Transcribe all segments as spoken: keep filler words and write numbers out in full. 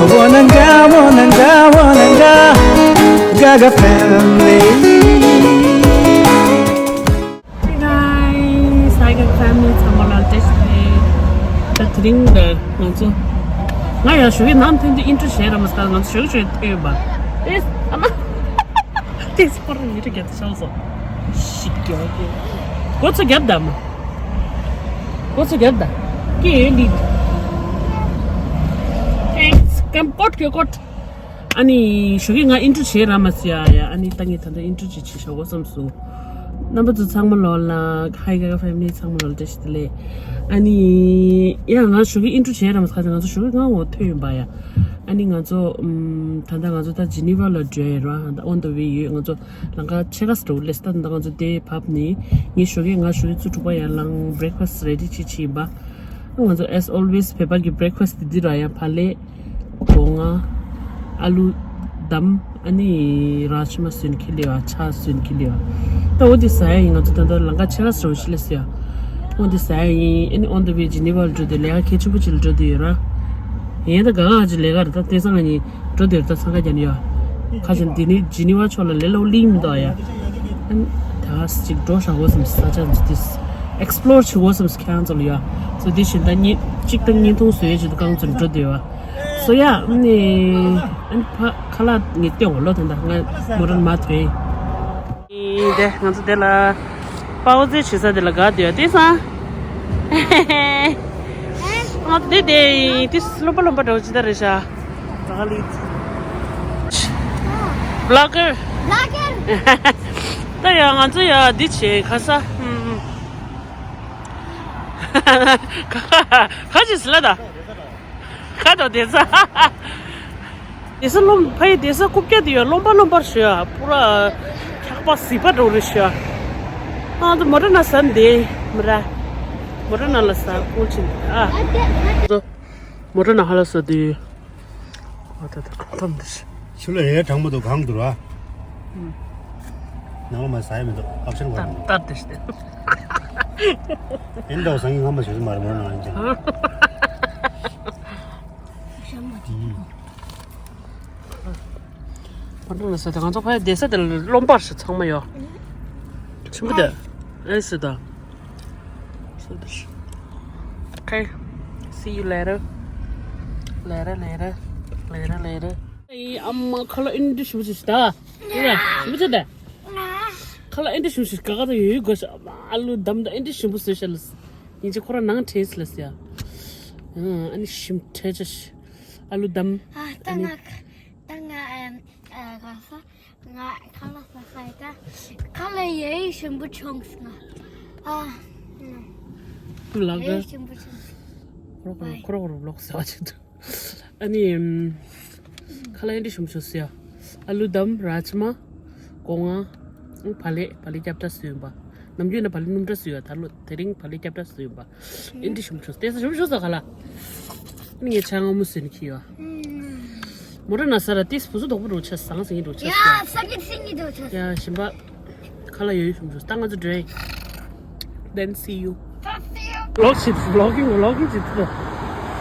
Wananga, wananga, wananga, Gaga family. Hey guys, hi Gaga family. ཚང་མ་ལ་བཀྲ་ཤིས་བདེ་ལེགས། ད་དེ་རིང་ང་ཚོ། ང་ཡང་ཞོགས་ཀས་ནམ་ཐོན་དུས་ཨིན་ཊྲོ་བྱས་ར་མ་ཟེར། ང་ཚོ་ཞོགས་ཀས་ཞོགས་ཐོན་ཡོད་པ། ཨེ་ཨ་མ། ཏེས་ཁོ་རང་ཉིད་ཀྱི་རྒྱབ་ཆགས་སོ། ཤི་རྒྱག་གི། གོ་ཚོ་རྒྱབ་ད་མ། གོ་ཚོ་རྒྱབ་ད། ཀི་ཨེ་ལི། Thanks. ཀམ་ཀོད་ཀྱོ་ཀོད། ཨ་ནི་ཞོགས་ཀས་ང་ཨིན་ཊྲོ་བྱས་ར་མ་ཟེར་ཡ་ཡ། ཨ་ནི་ད་ངས་ད་ལྟ་ཨིན་ཊྲོ་ཅིག་བྱེད་ཤོག་གོ་བསམ་སོང་། རྣམ་པ་ཚོ་ཚང་མ་ལོ་ལ། Hi Gaga family ཚང་མ་ལོ་ལ་བཀྲ་ཤིས་བདེ་ལེགས། ཨ་ནི་ཡ་ང་ཞོགས་ཀས་ཨིན་ཊྲོ་བྱས་ར་མ་ཟེར། ང་ཚོ་ཞོགས་ཀས་ང་འོ་ཐོན་ཡོད་པ་ཡ། ཨ་ནི་ང་ཚོ་ཨམ། ད་ལྟ་ང་ཚོ་ད་ཇི་ནི་ཝ་ལ་འགྲོ་ཡ་ར། ད་on the way ཡོད། ང་ཚོ་ལམ་ཁ་ཕྱེད་ཀ་ཙམ་འགྲོ་ལེ། ད་ལྟ་ང་ཚོ་དེ་བབས་ནས་ངས་ཞོགས་ཀས་ང་ཞོགས་ཀས་ཆུ་ཚོད་དྲུག་པ་ཡར་ལངས། breakfast ready བྱེད་ཀྱི་ཡིན་པ། ང་ཚོ་as always བོད་པ་གི་breakfast དེ་འདི་ར་ཡ། ཕ་ལེ། སྒོ་ང་། ཨ་ལུ་དམ། ཨ་ནི་ར་ཇ་མ་སོན་ཁི་ལེ་བ། ཆ་སོན་ཁི་ལེ་བ། ད་འོ་དེ་ཟ་ཡ་ཡིན། ང་ཚོ་ད་ལྟ་ལམ་ཁ་ཕྱེད་ཀ་ཙམ་འགྲོ་ཤི་ལེ་ཟེར་ཡ། འོ་དེ་ཟ་ཡ་ཡིན། ཨ་ནི་on the way ཇི་ནི་ཝ་ལ་འགྲོ་དུས་ལས་ཀ་གལ་ཆེན་པོ་ཅིག་ལ་འགྲོ་དུས་ཡོད་ར། ཡིན་ད་ག་ག་ཅིག་ལས་ཀ་རེད། ད་དེང་སང་ང་གཉིས་འགྲོ་དུས་ད་འཚང་ཁ་རྒྱག་ནི་ཡོད། ཁ་ཆེན་འདི་ནི་ཇི་ནི་ཝ་ཕྱོགས་ལ་ལས་སླ་པོ་གླིང་མི་འདུག་ཡ། ཨ་ནི་ད་ཅིག་འགྲོ་བཞག་དགོས་བསམ། ས་ཆ་འདི་explore བྱེད་དགོས་བསམ། ཁྱེད་རང་ཚོ་ལ་ཡ། སོ་དེ་བཞིན་ད་གཉིས་གཅིག་དང་བརྙན་ཐུང་བཟོ་ཡས་ཆེད་དུ་རྐང་ཚོ་འགྲོ་དུས་ཡོད། སོ་ཡ། ཨ་ནི་ཨ་ནི་ཕ་ཁ་ལག་ངས་སྟོན་འོ་ལོ། ད་ལྟ་ང་མོ་ཊ་མ་ཐོན། དེ་ང་ཚོ་དེ་ལ་པའོ་ཙེ་བྱེད་ས་དེ་ལ་དགའ་འདུག་ཡ། དེང་སང་ང་ཚོ་དེ་དེ་དེ་རློན་པ་རློན་པ་འདྲ་བོ་ཅི་ལྟར་རེད་ཤག་ག་ལི། Vlogger. Vlogger. ད་ཡ་ང་ཚོ་ཡ་འདི་བྱེད་ག་ས། ཧུམ། ག་ག་ཅི་ཟེར་ལ་ད། ཁ་དོག་བསྡད་ས། བསྡད་ས་རློན། ཕ་ཡི་བསྡད་ས་རྐུབ་བཀྱག་དེ་ཡོད། རློན་པ་རློན་པར་ཞུ་ཡ། པུ་ར་འཁྱག་པ་ཟིག་པ་འགྲོ་རེ་ཞུ་ཡ། ཨ་ད་མོ་ཊ་ནང་ཟ་འདི་མི་ར། མོ་ཊ་ནང་ལ་ཟ་ཀུལ་ཕྱིན་ཨ། མོ་ཊ་ནང་ཧ་ལ་ཟ་དུས། ཨ་ད་ད་གང་ཐམ་འདི་ཤི། ཆུ་ལ་ཡའི་གྲང་མོ་དུ་གང་འདུག་ར། ནང་མ་ཟ་ཡ་མི་འདུག་ཨོབ་ཤན་བར་ཏར་ཏར་དེ་ཤི། ཨེན་ཏོ་སང་ངི་ངམ་མ་ཞོ་མར་མོ་ནང་ཅན། ཕ་འགྲོ་ན་ས་དེ་ང་ཚོ་ཕ་ཡ་བསྡད་ས་དེ་ལ་རློན་པར་ཞིག་ཚང་མ་ཡོད། ཆེན་པོ་དེ་ཨེ་སི་དང་། See you later. Later, later. Later, later. ཨེ་ཨ་མ་ཁ་ལག་ཨིན་ཏྲི་ཞིམ་པོ་ཞིག་ད། ཨེ་ཞིམ་པོ་ཞིག་ད། ཁ་ལག་ཨིན་ཏྲི་ཞིམ་པོ་ཞིག་ག་ག་ད་ཡོད་ཡོད་དགོས་ཤག་ཨ་མ་ཨ་ལུ་དམ་ད་ཨིན་ཏྲི་ཞིམ་པོ་བཟོས་ཤག་ལ། ཡིན་ཅི་ཁོ་རང་ནང་བྲེས་ལ་ཟེར། ཨ་ནི་ཞིམ་ཁྲེ་ཆ་ཞིག་ཨ་ལུ་དམ། ཨ་ད་ང་ད་ང་ཨ་ག་ས་ང་ཁ་ལག་ཟ་ཁ་ཡི་ད་ཁ་ལག་ཡེ་ཞིམ་པོ་བྱུང་སོང་ང་། ཨ་ལག་ཡེ་ག་ཞིམ་པོ་བྱུང་སོང་། ཁོ་རོ་ཁོ་རོ་ཁོ་རོ་ལོག་ཟ་བ་ཆེད་དུ། ཨ་ནི་ཁ་ལག་ཨིན་ཏྲི་ཞིམ་པོ་ཞིག་ཟོས། ཨ་ལུ་དམ། ར་ཇ་མ། སྒོ་ང་། བག་ལེབ། བག་ལེབ་སྐྱ་བཀྲ་བཟོས་ཡིན་པ། ནམ་རྒྱུན་ནི་བག་ལེབ་སྣུམ་བཀྲ་བཟོས་ཡོད། ད་ལོ་དེ་རིང་བག་ལེབ་སྐྱ་བཀྲ་བཟོས་ཡིན་པ། ཨིན་ཏྲི་ཞིམ་པོ་ཞིག་ཟོས། དེ་ས་ཞིམ་པོ་ཞིག་ཟོས་ཁ་ལག་ཨ་ནི་ངས་ཆང་སྔ་མོ་བཟོས་ནས་འཁྱེར་ཡོད། མོ་ཊ་ནང་ཟ་ར་ཏིས་བུ་སུ་དོག་པོ་འགྲོ་ཆ་ཟང་ཟིང་འགྲོ་ཆ་ཡ་ཟ། ས་གི་སིང་གི་འགྲོ་ཆ། ཡ་ཞིམ་པ། ཁ་ལག་ཡོད་ཡོད་ཞིམ་ཞིམ། ད་ང་ཚོ་འགྲོ་ཡིན། Then see you. Vlog shit, vlogging, vlogging shit.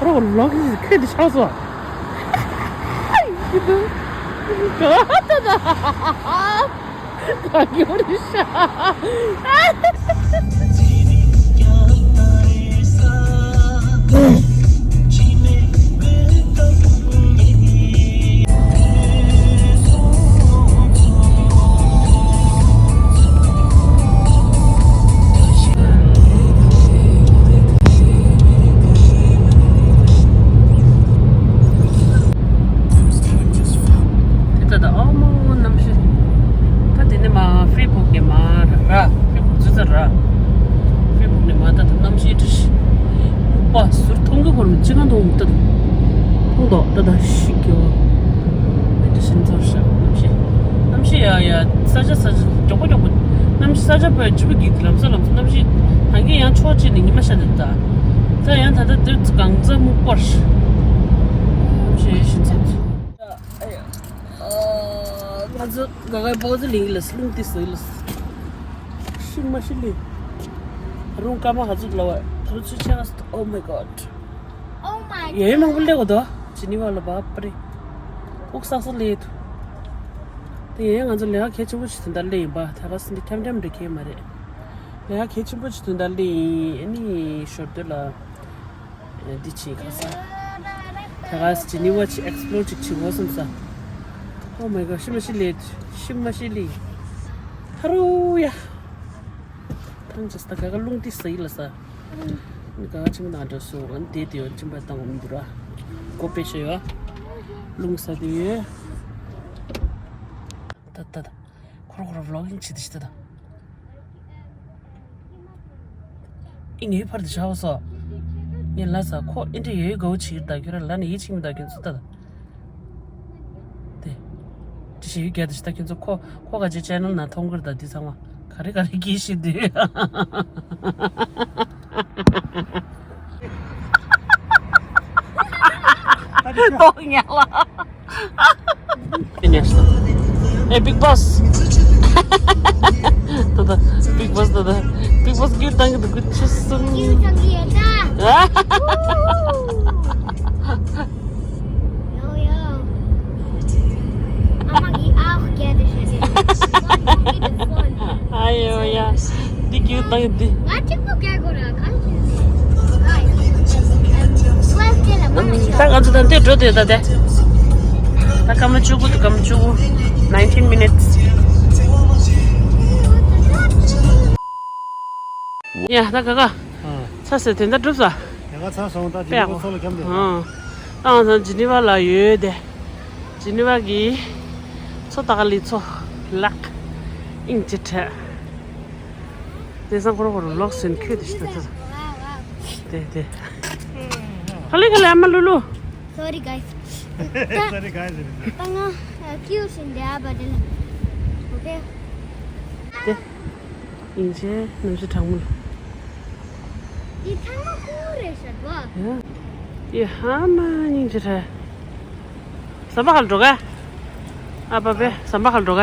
རོ་vlogging shit ཁེ་འདི་ཆགས་སོ། ཡིན་འདུག་ག་ད་ད། ག་གི་འོ་རི་ཤ། དེ་ལྟ་ད་ཨ་མོ་གནམ་གཤིས། ད་དེ་ནས་མ་ཧྥེ་སྦུག་ནས་མ་ར་ར་ཧྥེ་སྦུག་ཙི་ཙི་ར། ཧྥེ་སྦུག་ནས་མ་ད་ད་གནམ་གཤིས་དྲི་ཤི། སྨུག་པ་ཟུར་མཐོང་གི་བོར་མི་ཅི་གང་མཐོང་ད་མཐོང་དོག་ད་ད་ཤི་གི་བ། མི་དྲི་ཤི་ཚོར་ཤ་གནམ་གཤིས། གནམ་གཤིས་ཡ་ཡ་ས་ཆ་ས་ཆ་མགྱོགས་པོ་མགྱོགས་པོ། གནམ་གཤིས་ས་ཆ་པོ་ཡ་ལྗིད་པོ་གི་ལམ་སང་ལམ་སང་གནམ་གཤིས་ད་གིན་ཡང་ཕྱོགས་གཅིག་ནས་ཉི་མ་ཤར་དེ་ད། ད་ཡང་ད་ལྟ་འདིར་གང་ཚ་སྨུག་པར། ཞེས་ཤིན་ཚ། ང་ཚོ་ག་གའི་པོ་ཟི་ལིང་ལ་སི་ལུང་ཏི་སི་ལ་སི། ཤིང་མ་ཤི་ལི། རུང་ཀ་མ་ཧ་ཚུག་ལ་བ་ཐུ་ཚུ་ཆ་ང་སི། Oh my god. Oh my god. ཡེ་མང་པོ་ལེགས་གོ་དོ། ཇི་ནི་ཝ་ལ་བབ་པ་རེད། དབུགས་སག་སག་ལས་ཐུ། དེ་ཡིན་ང་ཚོ་ལས་ཀ་གལ་ཆེན་པོ་ཞིག་དོན་དག་སླེབས་ཡིན་པ། ད་ག་སེ་འདི་འཁྱམ་འཁྱམ་འདྲ་གལ་མ་རེད། ལས་ཀ་གལ་ཆེན་པོ་ཞིག་དོན་དག་སླེབས་ཡིན། ཨ་ནི་ཞོར་དུ་ལ་འདི་བྱེད་ག་ས། ད་ག་སེ་ཇི་ནི་ཝ་ཅིག་ཨེགས་པི་ལོར་ཅིག་བྱེད་དགོས་བསམ་ས། Oh my god ཤི་མ་ཤི་ལས་ཤི་མ་ཤི་ལས། ཧ་རུ་ཡ། ཐང་ཅེས་ད་ག་ག་རླུང་ཏི་ས་ཡི་ལ་ས། ག་ག་ཆེན་པོ་ནང་འགྲོ་སོ་ཨ་ནི་དེ་དེ་ཡོད་ཅིན་པ་བཏང་བ་མི་འདུག་ར། གོ་པེ་ཤ་ཡོད། རླུང་ས་དེ་ཡོད། ད་ད་ད། ཁོར་ཁོར་བི་ལོག་གིང་བྱེད་དེ་ཤི་ད་ད། ཨི་ངའི་ཕར་དུ་བྱའོ་སོ། ངས་ལ་ས་ཁོ་ཨིན་དྲི་ཡོད་གའུ་ཆིག་ད་ཁྱོད་ར་ལ་ནི་ཡིད་ཆིག་མི་ད་ཁྱོད་ཚོ་ད་ད། དེ། ཅི་ཞིག་ཡོད་ག་དེ་ཤི་ད་ཁྱོད་ཚོ་ཁོ་ཁོ་ག་ཅི་ཅེ་ནལ་ན་མཐོང་གི་ར་ད་དེ་ཚང་མ་ག་རེ་ག་རེ་གིས་ཤི་དུས། ཏོག་ཉལ་ལ། ཉལ་ཤི་ད། ཨེ་Bigg Boss ད་ད། Bigg Boss ད་ད། Bigg Boss གིར་དང་གི་འདུག་གི་ཆུ་སུན། Yo, yo. I'ma eat out together. ཨ་ཡོ་ཡ། འདི་གྱུར་བཏང་འདི། ང་གཅིག་པུ་སྐྱེ་དགོས་ར་གང་ཡིན་ནས། ད་ང་ཚོ་ད་འདི་འགྲོ་དེ་ད་དེ། ད་སྐར་མ་བཅུ་དགུ་དང་སྐར་མ་བཅུ་དགུ། nineteen minutes. ཡ་ད་ག་ག་ཨ། ཚ་ཟེར་དེ་འདྲ་གྲུབ་ས། ཡ་ག་ཚ་སོང་ད་ཇི་ནི་ཝ་མཚོ་ལ་འཁྱམ་དེ། ཨ། ད་ང་ཚོ་ཇི་ནི་ཝ་ལ་ཡོད་དེ། ཇི་ནི་ཝ་གི་མཚོ་ད་ག་ལི་མཚོ་ལག་ཨིང་ཅི་ཁྲ། དེ་སང་ཁོ་ར་ཁོ་ར་ལོག་སེན་ཁྱོད་དེ་ཤི་ད་དེ། དེ་དེ། ཁ་ལི་ཁ་ལི་ཨ་མ་ལུ་ལུ། Sorry guys. Sorry guys. ད་ང་ཀིའུ་ཤིན་དེ་ཨ་བ་དེ་ལ། Okay. དེ། ཡིན་ཆེ་ནམ་ཞིག་གྲང་མོ་ལ། འདི་ཚང་མ་ཀུ་རེད་ཤག་བ། ཡ། ཡ་ཧ་མ་སྙིང་རྗེ་རེད། ཟམ་པ་ཁ་ལ་འགྲོ་ག་ཨ་པ་པེ་ཟམ་པ་ཁ་ལ་འགྲོ་ག་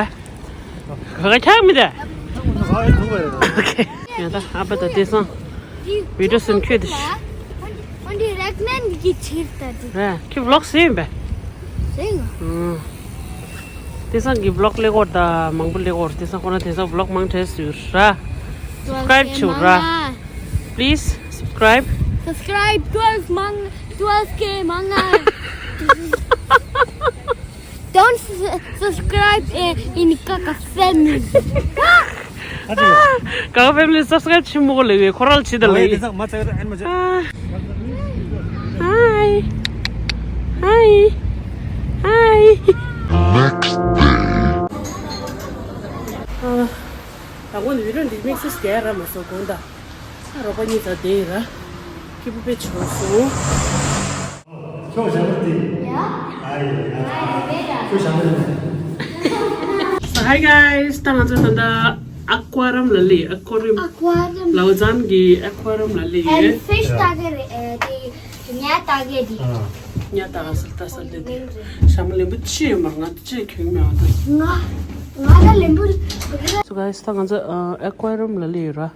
ག་ག་ཁྱག་མི་དེ། ཨོ་ཁེ། ཡ་ད་ཨ་པ་ད་དེ་སང་བི་ཌིའོ་སུན་ཁྱོད་དེ་ཤི། འོན་ཏེ་རེག་མན་གྱི་ཕྱིར་ད་དེ། རེད་ཁྱོད་བི་ལོག་ཟེར་ཡིན་པས། ཟེར་ཡིན། ཨང་། དེང་སང་གི་བི་ལོག་ལེགས་འོར་ད་མང་པོ་ལེགས་འོར། དེང་སང་ཁོ་ན་དེང་སང་བི་ལོག་མང་དྲགས་ཟེར་ར། སབ་སི་ཀ་རེབ་བྱེད་ར། Please subscribe. Subscribe twelve མང་twelve K མང་ང་། Don't s- subscribe in Kaka family. ཨ་ཅེ། ག་ཕེ་མི་ལི་སབ་སི་ཀ་རེབ་ཆེན་མོ་ལེ་བའི་ཁོ་རལ་ཆི་ད་ལེ། དེ་ཚང་མ་ཚེ་ཨན་མ་ཚེ། Hi. Hi. Hi. Next day. ཨ། ད་གོ་ནི་བི་ཌིའོ་འདི་མིག་སི་སི་རྒྱག་ར་མ་སོ་དགོངས་དག་ཨ་རོགས་པ་གཉིས་ད་དེ་ར། སྐྱིད་པོ་དཔེ་བྱུང་སོང་། ཁྱོད་བྱ་བ་དེ། ཡ། ཨ་ཡེ་ཡ། ཁྱོད་བྱ་བ་དེ། Hi guys. ད་ང་ཚོ་ད་ལྟ་ཨ་ཀུ་ཨ་རམ་ལ་སླེབས། ཨ་ཀུ་ཨ་རམ། ཨ་ཀུ་ཨ་རམ། ལའོ་ཛན་གྱི་ཨ་ཀུ་ཨ་རམ་ལ་སླེབས་ཡོད། ཧན་ཕིཤ་ལྟ་གི་རེད། ཨེ་དེ་ཉ་ལྟ་གི་དེ། ཨ། ཉ་ལྟ་ག་སལ་ལྟ་སལ་དེ་དེ། ཞྭ་མོ་ལེན་པོ་ཆེ་ཡོད་མ་རེད། ང་ཚོ་ཆེ་གྱོན་མེད་པ་དེ། ང་ང་ལ་ལེན་པོ། So guys ད་ང་ཚོ་ཨ་ཀུ་ཨ་རམ་ལ་སླེབས་ཡོད་ར།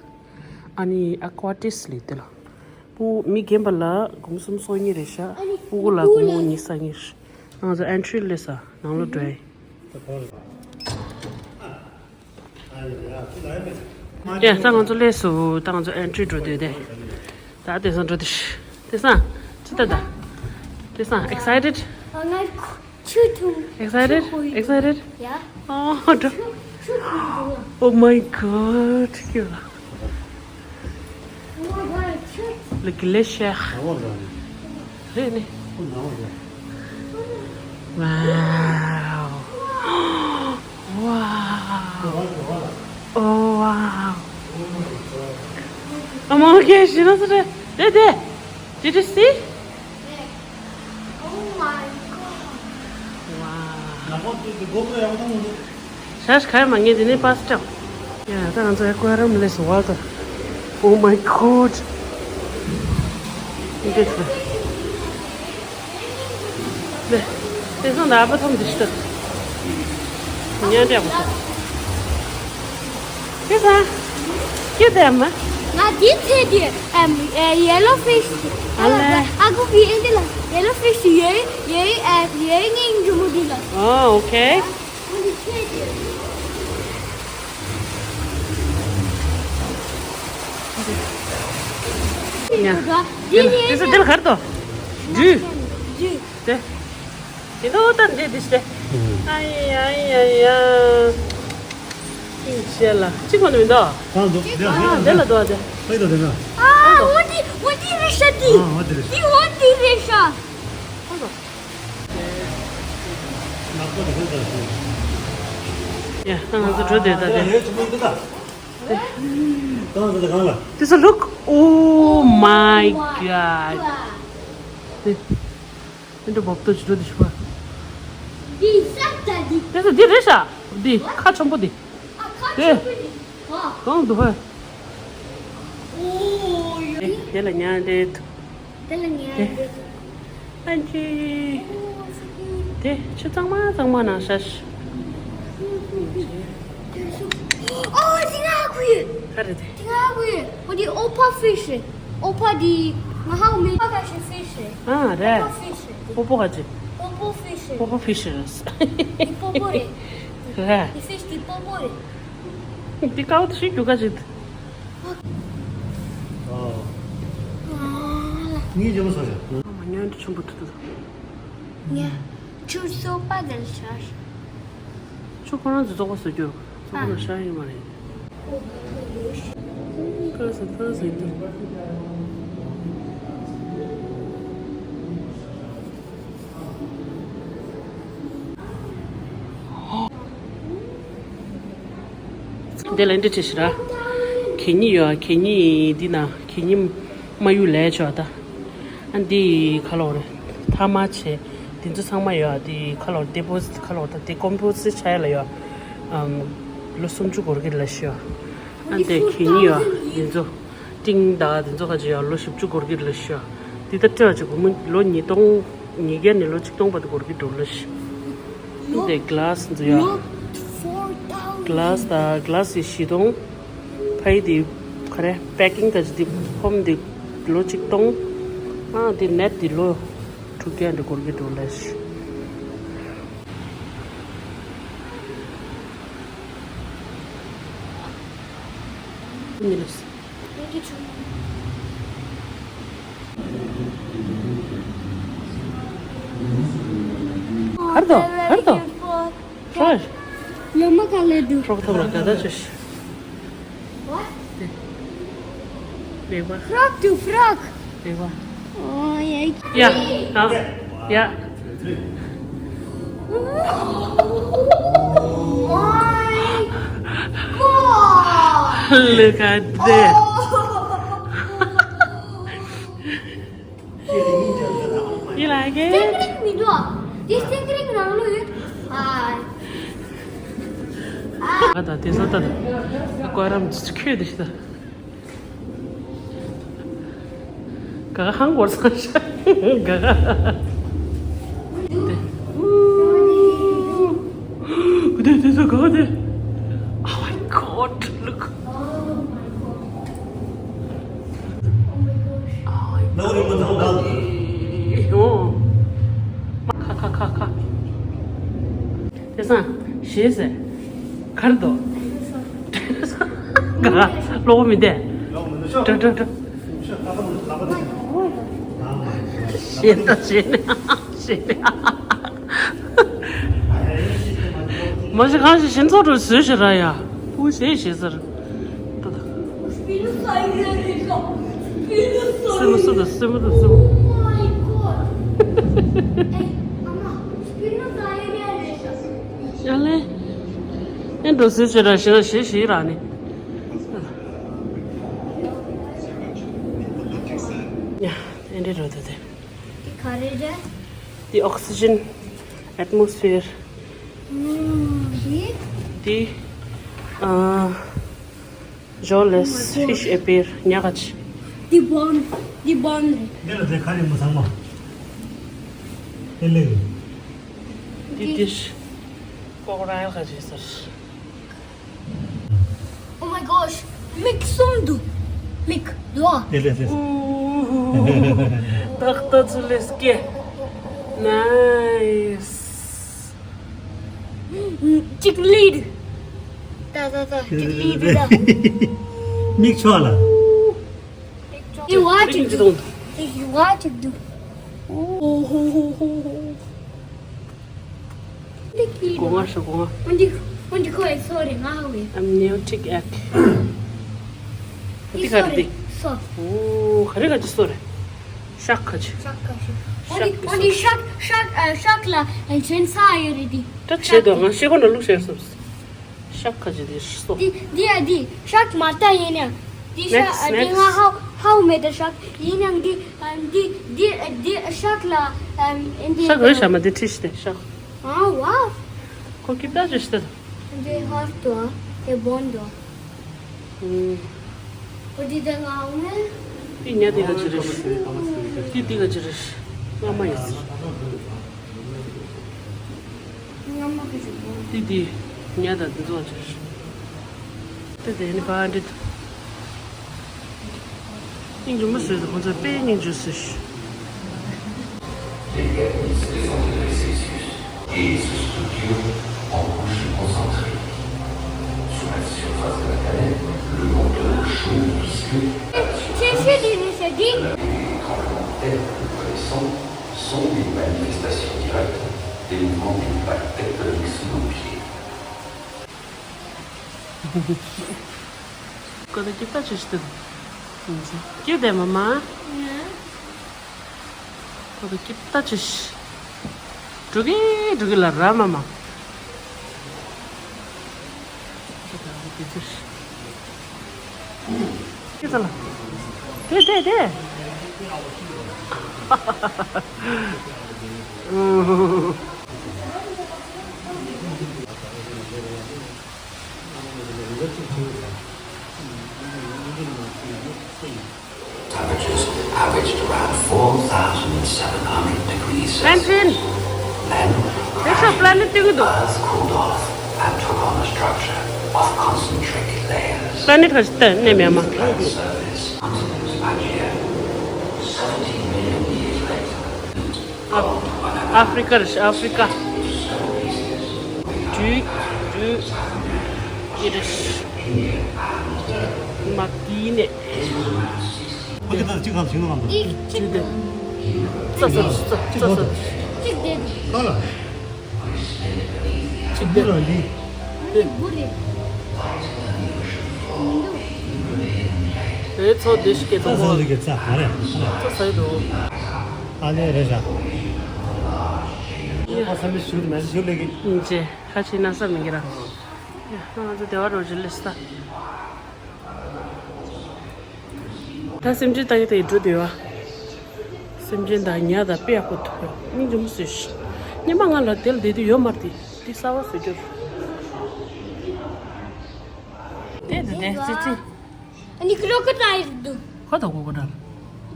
ཨ་ནི་ཨ་ཀུ་ཨ་ཊིས་ལ་དེ་ལ། སྤུ་མི་རྒན་པ་ལ་སྒོར་མོ་སུམ་ཅུ་སོ་གཉིས་རེད་ཤག་སྤུ་གུ་ལ་སྒོར་མོ་ཉི་ཤུ་རྩ་གཉིས། ང་ཚོ་ཨེན་ཊི་རི་སླེབས་ས་ནང་ལོགས་འགྲོ་ཡིན། ཡ་ད་ང་ཚོ་སླེབས་སོང་། ད་ང་ཚོ་ཨེན་ཊི་རི་འགྲོ་འདོད་དེ། ད་དེང་སང་འགྲོ་དེ་ཤི། དེང་སང་ཅི་ད་ད། དེང་སང་ཨེག་སའི་ཊེཌ། ང་ཆུ་འཐུང་། Excited? Excited? Yeah. Oh, ཆུ་ཆུ་འཐུང་འདུག Oh my god. ཁྱོད་ལ། Oh my god. ཆུ། Look delicious. རེད་ནི། Wow. Wow. Oh wow. Oh my god. ཤི་ན་སུ་རེད། དེ་དེ། Did you see? Oh my god. Wow. ཤ་ཤ་ཁ་ཡ་མ་ངེས་དེ་ནས་པ་སི་ཊ། ཡ་ད་ང་ཚོ་ཨེ་ཀུ་ཨ་རམ་སླེབས་སོང་བ་ད། Oh my god. འདི་ཚོ། དེ་དེ་ཚོ་ནག་པ་ཐོམ་དེ་ཤི་ད། ཉན་འདྲ་པོ་ཚོ། ཁྱེད་ཚང་། ཁྱེད་དེ་མ། ང་དེ་ཚེ་དེ་ཨམ་ཡེ་ལོ་ཕིཤ་དེ། ཨ་ལེ། ཨ་ཁུ་བི་ཨེ་འདི་ལ། Yellow fish, yellow, yellow, uh, yellow name Jumudila. Oh, okay. Yeah. This is del hardo. Ju. Ju. Te. Te do tan de diste. Ay, ay, ay, ay. Inshallah. Chi kono do. Ah, de la do de. Pai do de na. Ah, what did, what did Risha di? Ah, what did Risha? Di what did Risha? Yeah, ང་ཚོ་འགྲོ་བསྡད་ད་དེ། This look, oh my god. དེ་འདྲ་བབ་ཏོ་ཅི་འགྲོ་དེ་ཤི་པ། དེ་ས་ད་དེ། དེ་ས་དེ་རེད་ཤག་དེ་ཁ་ཆེན་པོ་དེ། ཨ་ཁ་ཆེན་པོ་དེ། གང་འདུག་ཧ། ཨོ་ཡ། དེ་ལ་ཉལ་འདྲེད། དེ་ལ་ངས་དེ། ཨན་ཅི། དེ་ཆུ་གཙང་མ་གཙང་མ་ནང་ཤ་ཤ། ཨོ་དེ་ང་ཁུ་ཡི། ག་རེ་དེ། དེ་ང་ཁུ་ཡི། ཨོ་དེ་ཨོ་ཕ་ཕི་ཤི། ཨོ་ཕ་དེ་ང་ཧ་མི་ཕ་ཁ་ཤི་ཕི་ཤི། ཨ་རེད། ཨོ་ཕ་ཕི་ཤི། པོ་པོ་ག་ཅི། པོ་པོ་ཕི་ཤི། པོ་པོ་ཕི་ཤི་རེད། དེ་པོ་པོ་རེད། རེད། དེ་ཕི་ཤི་དེ་པོ་པོ་རེད། དེ་ཀའོ་ཤི་རྒྱུ་ག་ཅི། ངས་ཇོ་མོ་སོ་ཡ། མ་ཉོན་དུ་ཆུང་པོ་ཐུ་ཐུ། ངས་ཆུ་སོ་པ་དེར་ཤར། ཆུ་ཁོ་རང་ཚོ་བཙོག་པ་བཟོ་རྒྱུ། བཙོག་པ་ལ་ཤར་ཡོད་མ་རེད། ཀ་ས་ཀ་ས་ཡིན་དུ། འདི་ལ་འདི་བྲིས་ཤི་ར། གད་སྙིགས་ཡོད། གད་སྙིགས་འདི་ན་གད་སྙིགས་མ་གཡུག་ལས་ཆོག་ད། ཨ་འདི་ཁ་ལོག་རེད། ཐ་མ་བྱས། འདི་ཚོ་ཚང་མ་ཡོད། འདི་ཁ་ལོག་ཌི་པོ་ཟིཊ་ཁ་ལོག་ད་འདི་ཀོམ་པོ་སི་ཊི་ཆ་ཡ་ལ་ཡོད། ཨམ། ལོ་སུམ་ཅུ་འགོར་གི་ལ་ཤི་ཡོད། ཨ་འདི་གད་སྙིགས་ཡོད། འདི་ཚོ། ཏིང་ད་དེ་ཚོ་ཁ་ཅིག་ཡང་ལོ་བཞི་བཅུ་འགོར་གྱི་རེད་ཤག་དེ་ལྟར་སྤྲད་པ་ཅིག་སྒོར་མོ་ལོ་ཉིས་སྟོང་ཉིས་བརྒྱ་ནས་ལོ་ཆིག་སྟོང་བར་དུ་འགོར་གྱི་འགྲོ་ལ་ཤག་དེ་ག་ལཱ་སི་འཛུ་ཡ། ག་ལཱ་སི་དང་ག་ལཱ་སི་བཞི་སྟོང་། ཕ་ཡི་དེ་ག་རེ་པེ་ཀིང་ག་ཅིག་དེ་ཕོམ་དེ་ལོ་ཆིག་སྟོང་། ཨ་དེ་ནེཊ་དེ་ལོ་དྲུག་བརྒྱ་འདྲ་འགོར་གྱི་འགྲོ་ལ་ཤག་མི་རེད། གར་དོ། གར་དོ། ཧྲོ། ཡོད་མ་ག་ལེ་འདུག་ཧྲོག་ཐོབ་ལ་ག་ད་ཆོས། What? Frog to frog. ཡ། ཡ། ཡ། Look at this. You like it? This thing ring ནང་ལོ་ཡོད། ཨ། ང་ད་དེ་ས་ད་ད། ཀོ་རམ་ཁྱོད་དེ་ཤི་ད། ག་ག་ཧང་གོར་སང་ཤ། ག་ག། དེ། དེ་དེ་ཚོ་ག་ག་དེ། Oh my god, look. ཁ་ཁ་ཁ་ཁ། དེ་སང་ཞེས་ཟེར། གར་དོ། ག་ལོག་མི་བདེ། འགྲོ་འགྲོ་འགྲོ། ཞེས་ད་ཞེས་ནས་ཞེས་ནས། མ་གཞི་གང་ཞིག་ཞིན་ཚོགས་འགྲོ་བཟོས་ཤི་ར་ཡ། ཕུ་ཞེས་ཞེས་ཟེར། སེམས་སུ་དང་སེམས་དང་སེམས། ཡ་ལེ། ཨེ་འགྲོ་སྲིད་ཅེས་ར་ཞེས་ར་ཞེས་ཞེས་ར་ནི། ཡ་ཨེ་འདྲེ་འགྲོ་དུ་དེ། འདི་ག་རེ་རེད། འདི་ཨོག་སི་ཇན། ཨེཊ་མོ་སི་ཕི་ཡར། འདི། འདི། ཨ། Jawless fish appear ཉག་ག་ཅི། འདི་བོན། འདི་བོན་རེད། འདི་ལ་དེ་ཁ་རི་མོ་ཚང་མ། དེ་ལེགས། འདི་འདི་ཤི། ཀོག་རོ་ཀོ་ཌའིལ་ག་ཅི་ཟེར། Oh my gosh. མིག་གསུམ་འདུག་མིག་ལོ། དེ་ལེགས་དེ། ཏག་ཏག་ཚུ་ལེ་སྐྱེ། Nice. ཅིག་ལིཌ། ད་ད་ད་ཅིག་ལིཌ་ད། མིག་ཆོག་ལ། ཨེ་ཝ་ཅིག་འདུག་ཨེ་ཝ་ཅིག་འདུག་ཨོ་ཧོ་ཧོ་ཧོ་ཧོ། སྒོ་ང་ཤོག་སྒོ་ང་། འོན་ཏེ་འོན་ཏེ་ཁོ་ཨེ་སོ་རེད། ང་ཧ་གོ་ཡ། I'm neotic egg. འདི་ག་རེ་འདི། སོ། ཨོ་ག་རེ་ག་ཅི་སོ་རེད། ཤག་ཁ་ཅི། ཤག་ཁ་ཅི། འོན་ཏེ་འོན་ཏེ་ཤག་ཤག་ཨ་ཤག་ལ་ཨ་གཞན་ས་ཡོད་རེད་འདི། ད་བྱེད་དོ། ང་ཤེས་གོ་ན་ལུག་ཤེས་སོ། ཤག་ཁ་ཅི་འདི་སོ། འདི་འདི་ཨ་འདི་ཤག་མ་ལྟ་ཡིན་ན། འདི་ཤག Next, ཨ་འདི་ང་ཧའོ་ཧའོ་མེད་ད་ཤག་ཡིན་ན་འདི། ཨ་འདི་འདི་འདི་ཤག་ལ་ཨ་འདི་ཤག་རེད་ཤག་མ་འདི་ཁྲིད་ཤི་དེ་ཤག་ཨ་ཝ། ཁོ་ཀི་ད་ཅི་ཤི་དེ། འདི་ཧར་དོ་དེ་བོན་དོ། ཨུམ། ཨོ་འདི་དེ་ང་ཧའོ་མེད། འདི་ཉ་འདི་ག་ཅི་རེད། འདི་འདི་ག་ཅི་རེད། ང་མ་ཡིན། འདི་འདི་ཉ་དང་འདི་ཚོ་ཅིག་དེ་དེ་ནི་བ་འདི། སྙིང་རྗེ་མོ་བཟོས་འདུག་ཁོང་ཚོ་དཔེ་སྙིང་རྗེ་བཟོས་ཤག Les guerres se sont déplacées et se structurent en couches concentrées. Sur la surface de la planète, le monde chaud et visqueux, ཁྱེད་ཤེས་དེ་ནི་ཟེར་གི། Les tremblements de terre que nous connaissons sont des manifestations directes des mouvements d'une plaque tectonique sous nos pieds. ཁོ་ཚོ་སྐྱིད་པ་ཅིག་ཞིག་འདུག་སྐྱིད་དེ་མ་མ། ཁོ་ཚོ་སྐྱིད་པ་ཅིག་འགྲོ་གི་འགྲོ་གི་ལ་ར་མ་མ། ཁྱེད་ཚོ་ལ། དེ་དེ་དེ། Temperatures averaged around four thousand seven hundred degrees Celsius. Then, this is planet thing. Earth cooled off and took on a structure of concentric layers. Planet has ten, ne me ama. Earth's surface, continents Pangea, seventeen million years later. Africa, Africa. Dude, dude. It is. Martine. ཁོ་དེ་ལྟར་གཅིག་གང་བྱུང་ནམ་དང་། གཅིག་དེ། ཙག་ཙག་ཙག་ཙག་ཙག་གཅིག་དེ། གང་ལ། གཅིག་དེ་ལ་འདི། དེ་བུ་རེད། དེ་ཚོ་དེ་ཞིག་གི་ཙག་ཙག་ཙག་གི་ཙག་མ་རེད། ཙག་ཟ་ཡི་འདུག་ཨ་ལེ་རེད་ཤག་ཡ་ཁ་ས་མི་ཞུ་དུ་མེད་ཞུ་ལེ་གི། ཨིན་ཅེ་ཁ་ཆེ་ན་ས་མི་གི་ར། ཡ་ང་ཚོ་དེ་བ་རོ་ཇི་ལེ་སྟ། ད་སེམས་ཅན་ལྟ་ཡི་ལྟ་ཡི་འགྲོ་བསྡད་ཡོད་ཨ། སེམས་ཅན་དང་ཉ་དང་དཔེ་ཡག་པོ་ཐུག་ཡོད། སྙིང་རྗེ་མོ་བཟོས་ཤག་སྙེ་མ་ང་ལ་དེ་ལ་བསྡད་དུས་ཡོད་མ་རེད་དེ། འདི་གསར་པ་བཟོས་རྒྱུར། དེ་དེ་དེ་ཙི་ཙི། ཨ་ནི་ཀྲོ་ཀོ་ཌའིལ་འདུག་ཁོ་དང་ཀྲོ་ཀོ་ཌའིལ།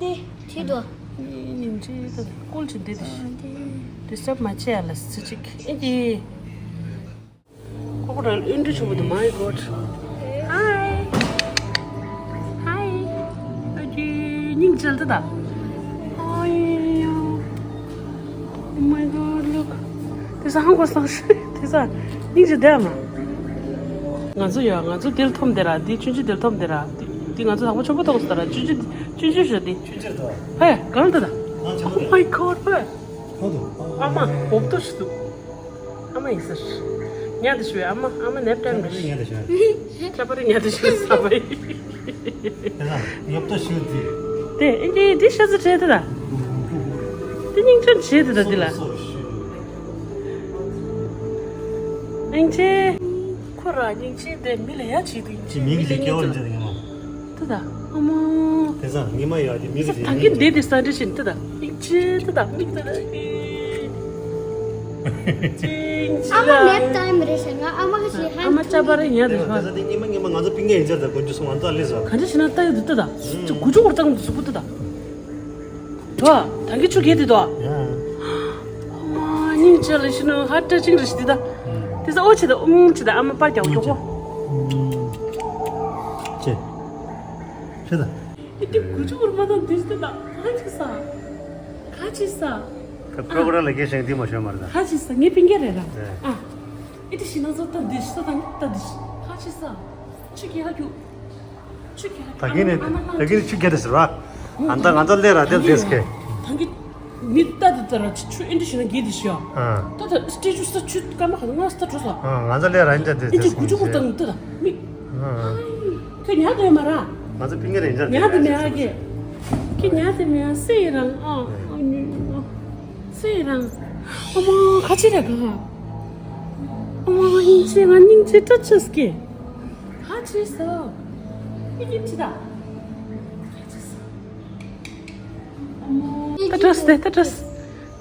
དེ་ཁྱེད་དོ། ཉིན་ཅི་ད་ཀུལ་ཅི་འདི་དེ། ཌི་སི་ཊབ་མ་བྱེད་ཡ་ལ་ཙི་ཅིག་ཨེ་ཀྱི། ཀྲོ་ཀོ་ཌའིལ་ཨེ་འདྲ་ཆེན་པོ་འདུག My God. Hi. Hi. ཨ་ཀྱི་སྙིང་རྗེ་ལ་ད། ཨ་ཡོ། Oh my God, look. དེ་ས་ཧང་གོ་སང་ཤི། དེ་ས་སྙིང་རྗེ་ལྡན་མ། ང་ཚོ་ཡ་ང་ཚོ་དེར་འཐོམ་དེ་ར། དེ་ཆུང་ཆུང་དེར་འཐོམ་དེ་ར། དེ་དེ་ང་ཚོ་དང་པོ་ཆུང་པོ་ཐོག་སོ་ད་ར། ཆུང་ཆུང་ཆུང་ཆུང་ཞོ་དེ། ཆུང་ཆུང་དོ། ཧེ་གང་ད་ད། Oh my God, ཧེ། ཨ་མ་འོབ་ཏོ་ཞིག་འདུག་ཨ་མ་ཡིན་ཟེར། ཉལ་དུ་ཞུ་བའི་ཨ་མ། ཨ་མ་ནེབ་ཊའིམ་རེད། ཁྱད་པར་ཉལ་དུ་ཞུ་བའི། ཁྱད་པར་ཉལ་དུ་ཞུ་བའི་ས་པ་ཡིན། དེ་ལ་ཉོབ་ཏོ་ཞུ་དེ། དེ་ཨིན་ཇི་འདི་ཤ་ཚ་བྲལ་དེ་ད། དེ་སྙིང་ཆུང་བྱེད་དེ་ད་འདི་ལ། ཨིན་ཇི། ཁོ་ར་སྙིང་རྗེ་དེ་མི་ལ་ཡ་བྱེད་དུ་ཨིན་ཇི། མི་གི་མི་ལ་སྐྱེ་བ་ཡིན་ཅེས་ངེས་མ། ཏི་ད། ཨ་མ། དེ་ཚ་ཉི་མ་ཡག་གི་མི་གི་ས་ཐང་གི་འདི་དེ་ས་འདྲི་བཞིན་ཏི་ད། ཨིན་ཅི་ཏི་ད་མི་ཏི་ད། ཨ་མ་ནེབ་ཊའིམ་རེད་ཤག་ང་ཨ་མ་གི་ཞིག་ཧན། ཨ་མ་ཅག་པ་རེད་ཉལ་དུ་ཤོག་དེ་ཚ་དེ་ཉི་མ་ཉི་མ་ང་ཚོ་པིང་ངེ་ཡིན་ཅག་ད་དགོན་རྒྱུ་སོང་ང་ཚོ་ཨ་ལེ་ཟ། ག་འདྲ་ཞིག་ན་ལྟ་ཡོད་དུ་ཏི་ད། ཅི་དགུ་བཅུ་འོར་ཙམ་དུ་གཟུགས་པོ་ཏི་ད། དོ། ད་གི་ཆུ་གེ་དེ་དོ། ཡ། ཨ་མ་སྙིང་རྗེ་ལ་ཤི་ནོ་ཧ་ཏྲ་ཅིང་རེ་ཤི་དེ་ད། དེ་ས་ཨོ་ཆེ་ད་ཨུམ་ཆེ་ད་ཨ་མ་པ་རྒྱག་གོ་གོ། ཅེ། ཤི་ད། ཨི་ཏི་གུ་ཆུ་བུར་མ་དང་དེ་ཤི་ད་ག་ཅི་ས། ག་ཅི་ས། ཁྲོ་ཁོ་རང་ལ་སྐད་བཞེངས་དེ་མ་ཤོད་མར་ད། ཧ་ཅི་ས་ངའི་པིང་གེ་རེད་ར། ཨ། ཨི་ཏི་ཤི་ན་ཚོ་ད་འདི་ཤི་ད་ད་འདི་ཤི་ཧ་ཅི་ས། ཆུ་གི་ཧ་རྒྱུ། ཆུ་གི་ཧ་རྒྱུ། ད་གིན་ནས་ད་གིན་ནས་ཆུ་རྒྱ་དེ་ཟེར་བ། ཨ་ད་ང་ཚོ་སླེབས་ར་དེ་ལས་ཀྱི། ད་གི་མི་ལྟ་དེ་ད་ར་ཆུ་ཨི་ཏི་ཤི་ན་གི་དེ་ཤི་ཡ། ད་ད་སྟེ་ཆུ་ས་ཆུ་སྐར་མ་ཧ་ང་ས་ད་འགྲོ་ས། ང་ཚོ་སླེབས་ར་ཨི་འདྲ་དེ་ཨི་ཏི་ཤི་དགུ་ཆུ་གུར་ད་ད་མི། ཁྱོད་ཉལ་དེ་མ་ར། ང་ཚོ་པིང་གེ་རེད་ཉལ་དེ་མ་ར་གི། ཁྱོད་ཉལ་དེ་མ་ར་སེ་རང་ཨ། ཨ་ནི་ཨ། སེ་རང་། ཨ་མ་ཁ་ཆེ་ར་ག། ཨ་མ་ཡིན་ཆེ་ང་སྙིང་རྗེ་སྐྲག་ཆེ་སྐྱེ། ཁ་ཆེ་ས། ཨི་ཀི་ཆི་ད། ད་བྲོས་ཏེ་ད་བྲོས།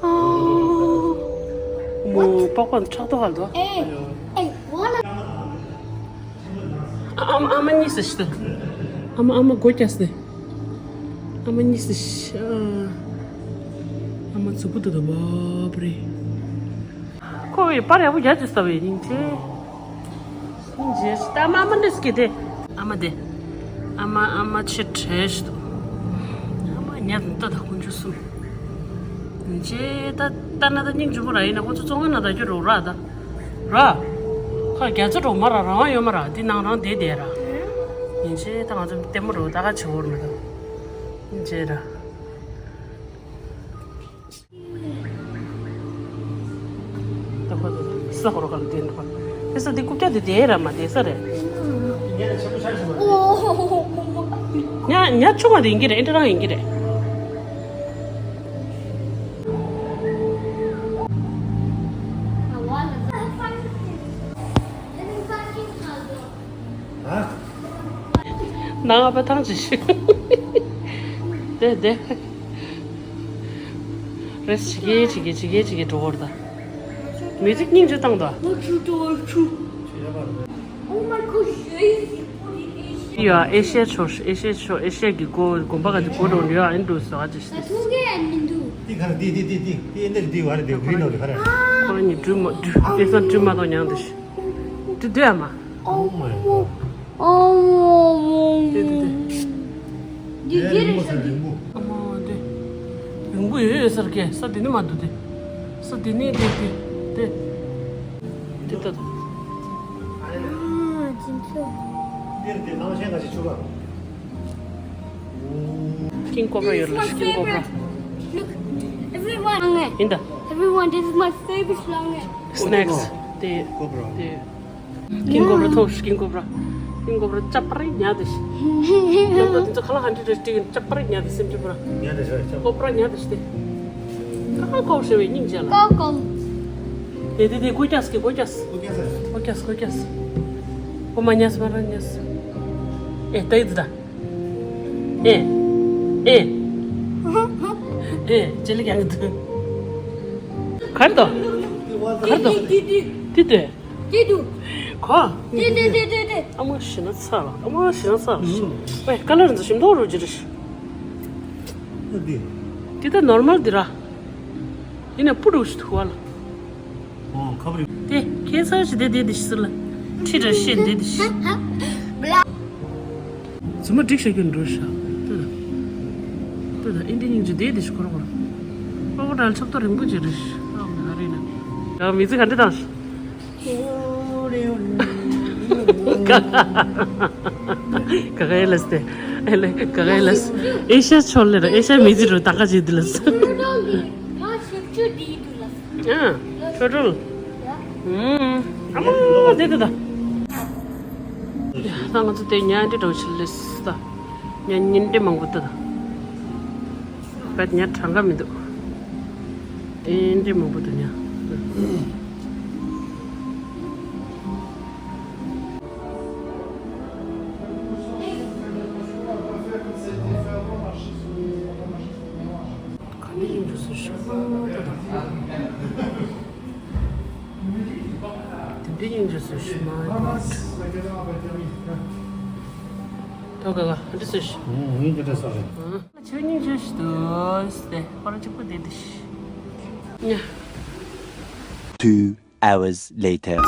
ཨོ། མོ་པགས་པ་ཕྲག་དོག་ཧལ་དོ། ཨེ། ཨེ། ཝ་ལ། ཨ་མ་ཨ་མ་གཉིས་སུ་ཤི། ཨ་མ་ཨ་མ་སྒོ་རྒྱག་སྟེ། ཨ་མ་གཉིས་སུ་ཤི། ཨ་མ་མཛུབ་གུ་དུ་དུ་བབ་རེད། ཁོ་བའི་པར་ཡག་པོ་རྒྱག་ཅིག་ལྟ་བའི་སྙིང་རྗེ། སྙིང་རྗེ་ཞིག་ལྟ་མ་མ་འདྲེས་ཀྱི་དེ། ཨ་མ་དེ། ཨ་མ་ཨ་མ་ཆེ་བྲེལ་ཞིག་འདུག་ཨ་མ་ཉལ་ད་ད་དཀོན་མཆོག་གསུམ། སྙིང་རྗེ་ད་ལྟ་ན་ད་སྙིང་རྗེ་པོ་ར་ཡིན་ན་ཁོ་ཚོ་བཙོན་ཁང་ན་ད་རྒྱུ་རོགས་ར་ད། ར། ཁ་རྒྱ་མཚོ་གྲོག་མ་ར་རང་དབང་ཡོད་མ་ར་འདི་ནང་རང་བསྡད་བསྡད་ར། སྙིང་རྗེ་ད་ང་ཚོ་ལྟད་མོ་རོགས་ད་ག་བྱེད་འོར་མི་འདུག་སྙིང་རྗེ་ར། ད་ཁོ་ཚོ་ས་ཧོར་ག་ལ་བསྡད་འདུག་ག་ས་འདི་རྐུབ་བཀྱག་འདི་བསྡད་ར་མ་བསྡད་ས་རེད། ཉ་ཉ་ཆུང་བ་དེ་ཡིན་གྱི་རེད། ཨེ་འདྲ་རང་ཡིན་གྱི་རེད། ནང་ཨ་ཕ་ཐང་ཆད་ཤི། དེ་དེ། རེས་བྱེད་ཀྱི་བྱེད་ཀྱི་བྱེད་ཀྱི་བྱེད་ཀྱི་འགྲོ་བར་ད། མི་ཚིག་སྙིང་རྗེ་བཏང་ད། Oh my god, ཡ་ཨེ་ཤ་ཡ་ཕྱོགས་ཨེ་ཤ་ཡ་ཕྱོགས་ཨེ་ཤ་ཡ་གི་སྒོ་དགོན་པ་ག་ཅིག་སྒོ་འགྲོ་འདི་ཡ་ཨེ་འགྲོ་ཟ་བ་ཅི་ཤི། ད་ཐུག་གི་ཡ་མི་འདུག་འདི་ག་རེ་འདི་འདི་འདི་འདི་འདི་ཨེ་འདི་འདི་བ་རེད་འདི་གི་ནོ་རེད་ག་རེ། ཁོ་རང་གཉིས་འགྲུལ་མ་འགྲུལ་ཨེ་སང་འགྲུལ་མ་གཏོང་མྱང་འདི་ཤི། འདི་འདི་ཡ་མ། Oh my god. ཨོ། དེ་དེ་དེ། འདི་འདི་རེད་ཤག་འདི། ཨ་མ་དེ། རིང་པོ་ཡོད་ཡོད་སར་སྐད་ས་དེ་ནི་མ་འདུག་དེ། ས་དེ་ནི་དེ་དེ་དེ། དེ་ལྟ་དང་། ཨ་ཅིན་ཚོ། འདིར་དེ་ནང་བཞིན་ག་ཞིག་ཆུ་བ། King Cobra ཡོད་ལ་King Cobra། Look, everyone. ཡིན་ད། Everyone, this is my favorite ལ་ངས། Snacks དེ། Cobra དེ། King Cobra ཐོབ་King Cobra། King Cobra ཅབ་པ་རེ་ཉལ་དེ་ཤི། King Cobra དེ་ཚོ་ཁ་ལག་ཧན་ཏི་རེ་སྟེ་ཅབ་པ་རེ་ཉལ་དེ་སེམས་ཅི་པོ་ར། ཉལ་དེ་ཤི་ཅབ། Cobra ཉལ་དེ་ཤི་སྟེ། ཁ་ཁ་ཁོ་ཤེས་བའི་སྙིང་རྗེ་ལ། ཀའོ་ཀའོ། དེ་དེ་དེ་ཀོ་ཀྱག་སི་ཀོ་ཀྱག་སི། ཀོ་ཀྱག་སི། ཀོ་ཀྱག་སི། ཀོ་མ་ཉལ་སི་མ་ར་ཉལ་སི། ཨེ་ད་ཡི་དི་ད། ཨེ། ཨེ། ཨེ་ཅེ་ལི་ཀྱང་གི་དུ། གར་དོ། གར་དོ། དེ་དེ། དེ་དུ། གོ། དེ་དེ་དེ་དེ་དེ། ཨ་མ་ཤི་ན་ཚ་ལ། ཨ་མ་ཤི་ན་ཚ་ལ། ཨུམ། ཨེ་ཀ་ལར་འཛི་ཞིམ་མདོག་རུ་ཇི་རི་ཤི། ཨ་དེ། དེ་ད་ནོར་མལ་དེ་ར། ཡིན་ན་སྤུ་རུ་ཞིག་ཐུ་བ་ལ། ཨོ་ཁ་བ་རི། དེ་ཁྱེད་ཚ་ཞིག་དེ་དེ་དེ་ཞིག་ཟེར་ལ། ཁྲི་ར་ཤེས་དེ་དེ་ཞིག་བཟོ་མ་འགྲིག་ཤ་ཁྱོད་འགྲོ་ཤ། ལྟོས་དང་། ལྟོས་དང་ཨིན་དི་སྙིང་རྗེ་དེ་དེ་ཞིག་ཁོ་ར་ཁོ་ར། ཁོ་ཁོ་འདྲ་ལ་ཆབ་ཏོ་རིང་པོ་ཅིག་རེད་ཤ། ཨ་མ་རེད་ན། ཡང་མི་ཚེ་ག་འདྲ་དང་ཤ། ག་ག་ཨེ་ལས་ཏེ། ཨེ་ལས་ག་ག་ཨེ་ལས། ཨེ་ཤ་ཆོལ་ལེ་ར་ཨེ་ཤ་མི་ཚེ་རུ་ད་ག་ཅིག་དེ་ལས། ཨ། ཁྲོ་ཁྲོལ། ཨུམ། ཨ་མ་དེ་དེ་ད། ད་ང་ཚོ་དེ་ཉལ་འདྲེ་འགྲོ་ཆེ་ལེ་སི་ད། ཉལ་ཉིན་འདྲེ་མང་པོ་དེ་ད། བད་ཉལ་གྲངས་ཀ་མི་འདུག་དེ་འདྲེ་མང་པོ་དེ་ཉལ། ག་འདྲ་ཡིན་འདུག་ཟེར་ཞིག་དེ་འདྲ་ཡིན་འདུག་ཟེར་ཞིག་མ་ཡིན། ད་ག་ག་འདི་ཟེར་ཞིག་ཡིན་འདི་འདྲ་ཟེར་རེད། ཆོས་ཉིད་ཆོས་ཤིག་ཏུ་སྟེ་ཧོ་ར་གཅིག་པུ་བསྡད་དེ་ཤི། Two hours later.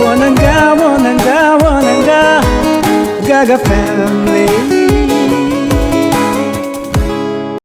Wananga, wananga, wananga, Gaga family.